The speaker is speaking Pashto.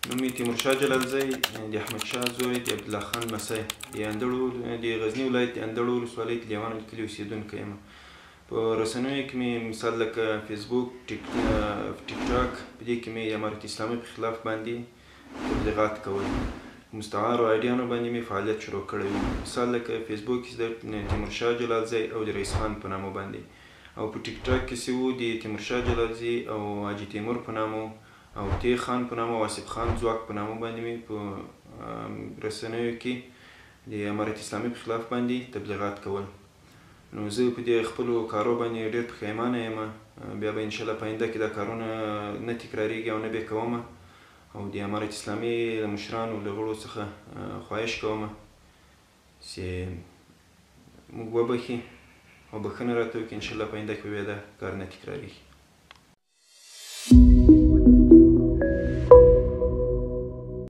نوم مې تیمورشاه جلالزی، د احمدشاه زوی، د عبدالله خان لمسی، د اندړو د غزني ولایت د اندړو ولسوالۍ د لیوانو د کلي اوسېدونکی یم. په رسنیو کې مې مثال لکه فیسبوک، ټیک ټاک، په دې کې مې د امارت اسلامي په خلاف باندې تبلیغات کول. مستعارو آیډیانو باندې مې فعالیت شروع کړی و. مثال لکه فیسبوک کې د تیمورشاه جلالزی او د رئیس خان په نامه باندې، او په ټیک ټاک کې چې وو د تیمورشاه جلالزي او حاجي تیمور په نامه او تی خان په نامه او آصف خان ځواک په نامه باندې مې په رسنیو کې د امارت اسلامي په خلاف باندې تبلیغات کول. نو زه په دې خپلو کارو باندې ډېر پښیمانه یم. بیا به انشاءالله په آینده کې دا کارونه نه تکراریږي او نه به کوم، او د امارت اسلامي له مشرانو له غړو څخه خواهش کوم چې موږ وبخښي او بخښنه راته وکړي. انشاءالله په آینده کې به بیا دا کار نه تکراریږي.